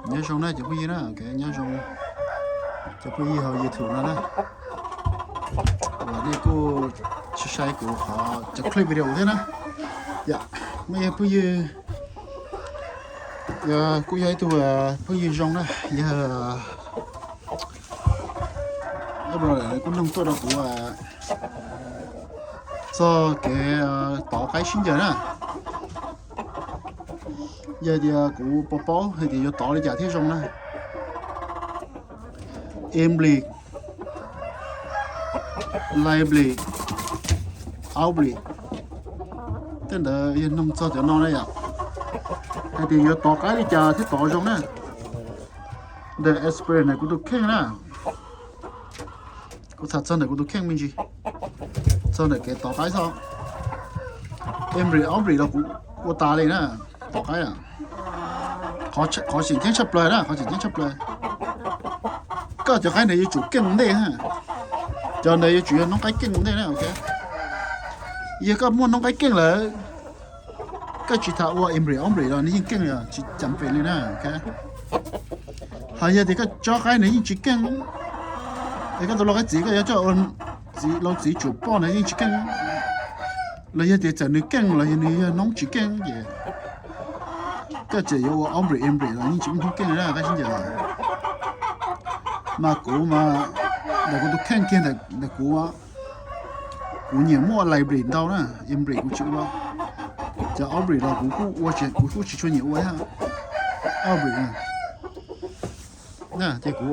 Nyob zoo na cov phooj ywg na, nyob zoo cov phooj ywg hauv YouTube no na. Uas nej kuj sai sai kuv qhov cov clip video thiab na. Yom, muaj ib phooj ywg, kuj yog ib tug phooj ywg zoo na, yog kuj noog tuaj rau kuv txog kev tov qaib sib ncaws na. Yog tias kuv puas paub hais tias yuav tov li cas thiaj zoo na. Em blis, lai blis, aub blis, tej ntawd yog noog txog cov no na yom. Hais tias yuav tov qaib li cas thiaj tov zoo na. Ntawm experience ntawm kuv tus kheej na. Kuv tham txog ntawm kuv tus kheej me ntsis, txog ntawm kev tov qaib xwb. Em blis aub blis los kuv ua tas li na, tov qaib. Qhov tseem ceeb tshaj plaws na, qhov tseem ceeb tshaj plaws, koj cov qaib ntawd yuav tsum keej ntej na. Cov ntawd yuav tsum yog noob qaib keej ntej na, ok. Yog koj muaj noob qaib keej lawm, koj tsis tas ua em blis aub blis los nws yeej keej li, tsis cas pem li na, ok. Ho yog tias koj tsob qaib ntawd yeej tsis keej, es koj tus lau qaib txiv koj yuav coj ua txiv lau txiv tsuam poj ntawd yeej tsis keej, los yog tias txawm nws keej los yog nws yog noob tsis keej ces koj txawm yuav ua aub blis em blis los yeej tsis muaj noob keej na, qab sib ncaws. Mas kuv mas, ntawm kuv tus kheej kiag ntawm kuv, kuv nyiam muaj lai blis ntau na, em blis kuv tsis ua. Cov aub blis los kuv kuj ua, kuv kuj tsis tshua nyiam ua thiab. Aub blis na, ces kuv,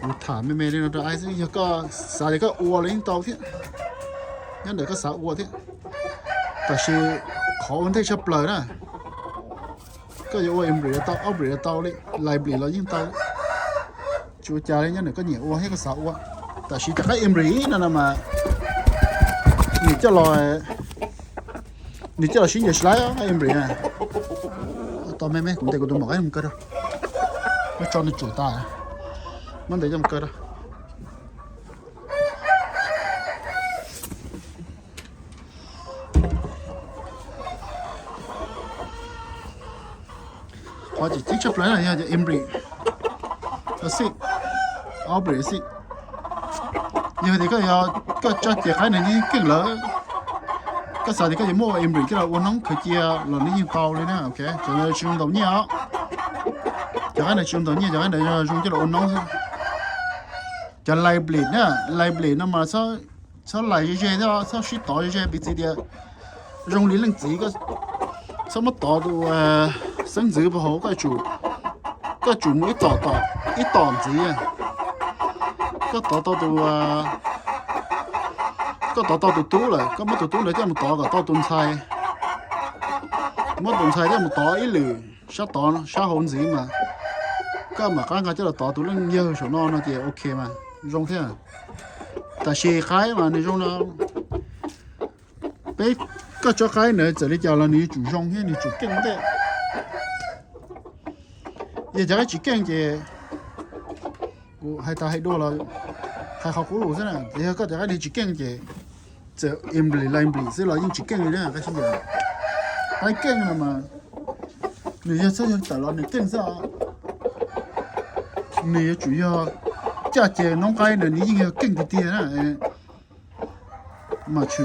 kuv tham me me li no rau ai xwb, yog koj xav tias koj ua los yeej tau thiab, nyob ntawm koj xav ua thiab. Tab sis qhov ua ntej tshaj plaws na, koj yuav ua em blis los tau, aub blis los tau li, lai blis los yeej tau. Tsis ua cas li, nyob ntawm koj nyiam ua thiab koj xav ua. Tab sis cov qaib em blis no no mas nws coj los, nws coj los sib ncaws slab qaib em blis na. Tau me me, kuv ntes kuv tus maum qaib mus kaw rau, muab tso nws tsuam tas, muab ntes coj mus kaw rau. Qhov tseem ceeb tshaj plaws na yog cov em blis xij, aub blis xij. Yog tias koj, koj tso cov qaib ntawd nws keej lawm, koj xav tias koj yuav muab ua em blis coj los ua noob khaws cia los nws yeej tau li na, ok. Cov ntawd tsis zoo ntaus nyiaj os. Cov qaib ntawd tsis zoo ntaus nyiaj, cov qaib ntawd zoo coj los ua noob xwb. Cov lai blis na, lai blis no mas txhob lais ze ze thiab, txhob sib tov ze ze, piv txwv tias zoo li leej txiv, txhob muab tov tus xeeb ntxwv puag hauv, koj tsum mus ib tom, ib tom ntxiv. Koj tov tau tus, koj tov tau tus tub lawm, koj muab tus tub ntawd coj mus tov kom tau tus ntxhais, muab tus ntxhais coj mus tov ib lwm sab tod sab hauv ntxiv mas koj mam qab nqa coj los tov tus leej yawg saum no no ces ok mas zoo thiab. Tab sis qaib mas nws zoo no, peb, koj tsob qaib ntawd txawm li cas los nws yuav tsum zoo thiab nws tsum keej ntej. Yog cov qaib tsis keej ces kuv hais tas hais dua los hais qhov qub lus xwb na. Yog koj cov qaib ntawd tsis keej ces txawm em blis lai blis xwb los yeej tsis keej li na, qab sib ncaws. Qaib keej no mas nws yog txhob yog tawm los nws keej xwb os. Nws yuav tsum yog caj ces noob qaib ntawd nws yeej yog keej tiag tiag na. Mas tso,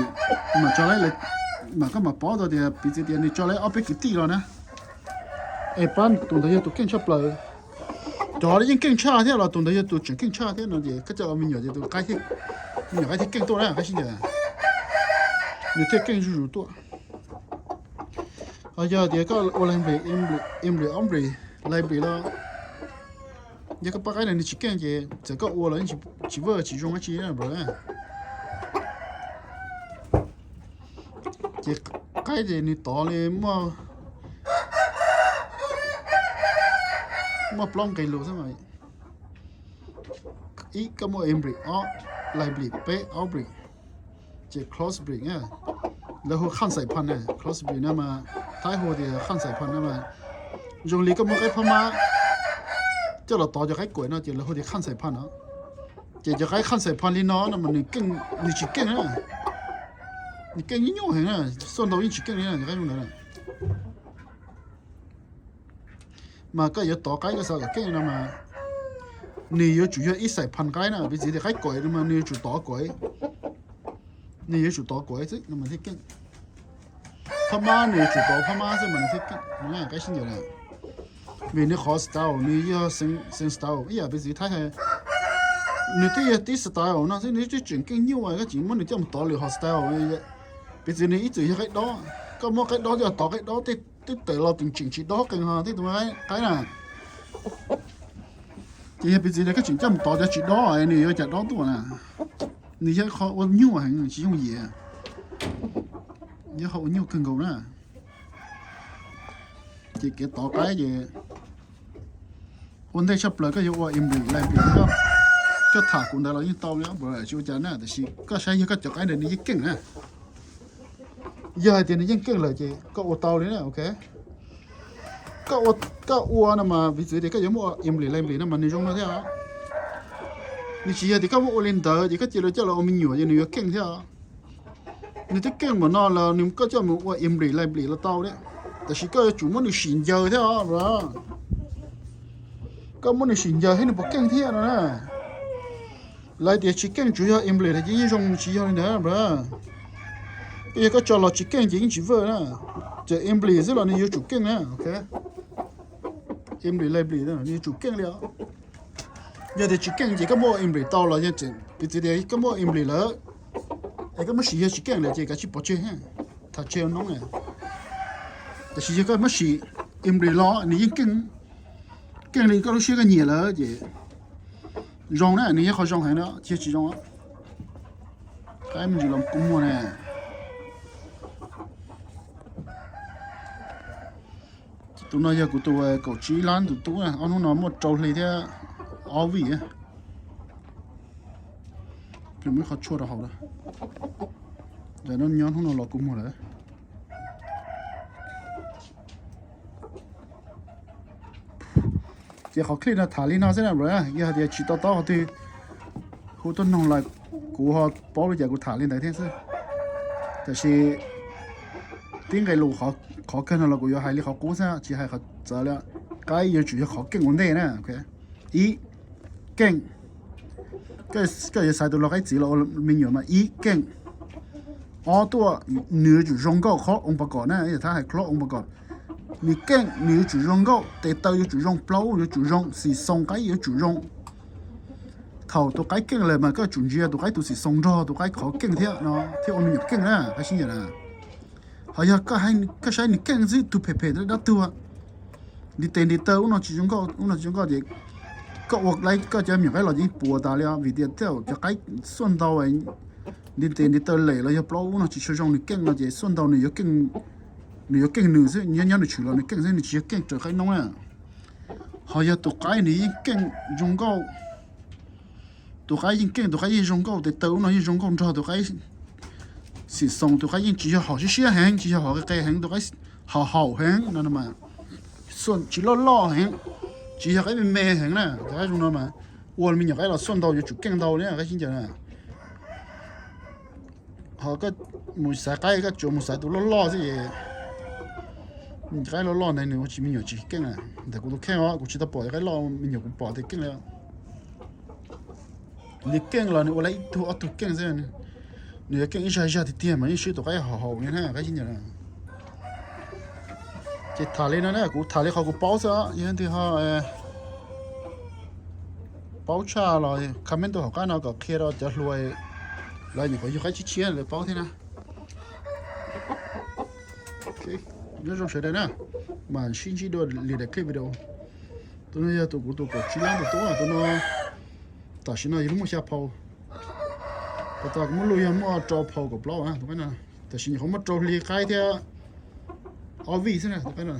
mas koj mam paub tau tias piv txwv tias nws tso lawv ob peb kwv tij los na, es pab tus ntawd yog tus keej tshaj plaws. Cov yeej keej tshaj thiab los tus ntawd yog tus tseem keej tshaj thiab no ces koj coj ua me nyuam ces tus qaib, me nyuam qaib thiaj keej tuaj na, qab sib ncaws, nws thiaj keej zuj zus tuaj. Ho yog tias koj ua lai blis, em blis ob blis, lai blis los yog koj pab qaib ntawd nws tsis keej ces txawm koj ua los yeej tsis vwj tsis zoo dab tsi na. Ces qaib ces nws tov li muaj plaub nqe lus xwb mas. Ib, koj muaj em bris, ob, lai bris, peb, aub bris, ces close bris na. Lawv hu khaj xais phaj na, close bris no mas Thaib hu tias khaj xais phaj no mas zoo li koj muab qaib phab mab coj los tov cov qaib kuam no ces lawv hu tias khaj xais phaj no. Ces cov qaib khaj xais phaj li no no mas nws tsis keej na. Nws keej nyuaj heev na, xuaj ntau yeej tsis keej li na, cov qaib zoo ntawd na. Mas koj yuav tov qaib koj xav kom keej no mas nws yuav tsum yog ib xais phas qaib na, piv txwv tias qaib kuav no mas nws yuav tsum tov kuav, nws yuav tsum tov kuav xwb no mas thiaj keej. Phab mab nws yuav tsum tov phab mab xwb mas nws thiaj keej, qaib sib ncaws na. Vim nws qhov style nws yog same style ib yam piv txwv Thaib hais, nws twb yog tib style no xwb nws twb tseem keej nyuaj, koj tseem muab nws coj mus tov lwm hom style. Piv txwv nws ib txwm yog qaib dob, koj muab qaib dob coj tov qaib dob tej twb tawm los tseem tsis dob qees ho tej tus qaib na. Ces yog piv txwv tias koj tseem coj mus tov cov tsis dob nws yuav cas dob tuaj na. Nws yog qhov ua nyuaj heev tsis yooj yim, yog qhov ua nyuaj kawg nkaus na. Ces kev tov qaib ces ua ntej tshaj plaws koj yuav ua English Language, koj tham kuv ntawd los yeej tau li, tsis ua cas na. Tiam sis koj saib yog koj cov qaib ntawd nws yeej keej na. Yog hais tias nws yeej keej lawm ces koj ua tau li na, ok. Koj ua no mas piv txwv tias koj yuav muab ua English Language no mas nws zoo no thiab os. Nws tsis yog tias koj muab ua li ntawd ces koj cia li coj los ua me nyuam ces nws yuav keej thiab os. Nws twb keej npaum no los nws koj coj mus ua English Language los tau thiab. Tab sis koj yuav tsum muab nws sim ncaws thiab os bro. Koj muab nws sim ncaws thiab nws puas keej thiab no na. Lawv tias tsis keej tsuas yog English ces yeej zoo, tsis yog li ntawd bro. Koj yog koj tso los tsis keej ces yeej tsis vwj na. Ces English xwb los nws yuav tsum keej na, ok. English Language nws yuav tsum keej li os. Yog tias tsis keej ces koj muab ua English tau los yeej tseem, piv txwv tias koj muab ua English lawm es koj muab sim yog tsis keej lawm ces kav tsij pov tseg, tham tseg noob na. Tab sis yog koj muab sim English los nws yeej keej, keej li koj lub siab koj nyiam lawm ces zoo na, nws yog qhov zoo heev na, tsis yog tsis zoo. Qaib me ntsis los kua muag na. Tus no yog kuv tus kaum tsib lab tus tub, ob hnub no muaj rau hli thiab ob vij. Muaj ib qho tshuaj rau hauv lawm, nyob hnub no los kua muag lawm. Ces qhov clip no tham li no xwb na bro, yog hais tias tsis to taub qhov twg hu tuaj noog lawm kuv ho paub li cas kuv tham li ntawd thiab xwb. Tab sis tib nqe lus qhov kawg no los kuv yuav hais li qhov qub xwb tsis hais qhov txawv li. Qaib yuav tsum yog qhov keej ua ntej na. Ib, keej. Koj yuav xaiv tus lau qaib txiv los ua me nyuam mas ib, keej. Ob, tuaj, nws yuav tsum zoo nkauj, khlob oo pas kom na, yog thab hais khlob oo pas kom. Nws keej nws yuav tsum zoo nkauj, tes taw yuav tsum zoo, plaub yuav tsum zoo, xim xoos qaib yuav tsum zoo. Thaum tus qaib keej lawm mas koj tsum ntsia tus qaib tus xim xoos nrog tus qaib qhov keej thiab no thiab ua me nyuam keej na, qaib sib ncaws na. Ho yog koj saib nws keej xwb, tus phem phem dab tuag, ntiv tes ntiv taw ub no tsis zoo nkauj ub no tsis zoo nkauj ces koj ua koj cov me nyuam qaib los yeej puas tas li os, vim tias tej zaum cov qaib xuaj ntau ntiv tes ntiv taw lem los yog plaub ub no tsis tshua zoo, nws keej no ces xuaj ntau nws yuav keej, nws yuav keej nws xwb, nyob nyob nws tshwm los nws keej xwb, nws tsis yog keej raws qaib noob na. Ho yog tus qaib nws yeej keej zoo nkauj, tus qaib yeej keej, tus qaib yeej zoo nkauj, tes taw ub no yeej zoo nkauj nrog tus qaib xim xoos, tus qaib yeej tsis yog hom siab siab heev, tsis yog hom qe qe heev, tus qaib hom haum heev no, tsis loj loj heev, tsis yog qaib me me heev na, cov qaib zoo no mas ua me nyuam qaib los xuaj ntau yuav tsum keej ntau li qaib sib ncaws na. Ho koj mus xaiv qaib koj tsuas mus xaiv tus loj loj xwb es, qaib loj loj ntawd nws ua tsis me nyuam tsis keej na. Ntawm kuv tus kheej os, kuv tsis tau pom qaib loj me nyuam, kuv pom tias keej li. Nws keej los nws ua lawm ib tug ob tug keej xwb, nws yuav keej ib zag zag tiag tiag mas yeej swb tus qaib hom haum li na, qaib sib ncaws na. Ces tham li no na, kuv tham li qhov kuv paub xwb, yog leej twg ho paub tshaj los comment tuaj hauv qab no kom qhia rau cov hluas, lawv nyuam qhuav yug qaib tshiab tshiab lawv paub thiab na. Nyob zoo sawv daws na, mam sib ntsib dua li daim clip video. Tus no yog tus kuv tus kaum tsib lab tus tub, tus no tam sim no yog muaj xya phau. Pas tas kuv muab luj yog muaj rau phau kaum plaub tus qaib no. Tam sim nyuam qhuav muaj rau hli qaib thiab ob vij xwb na tus qaib no.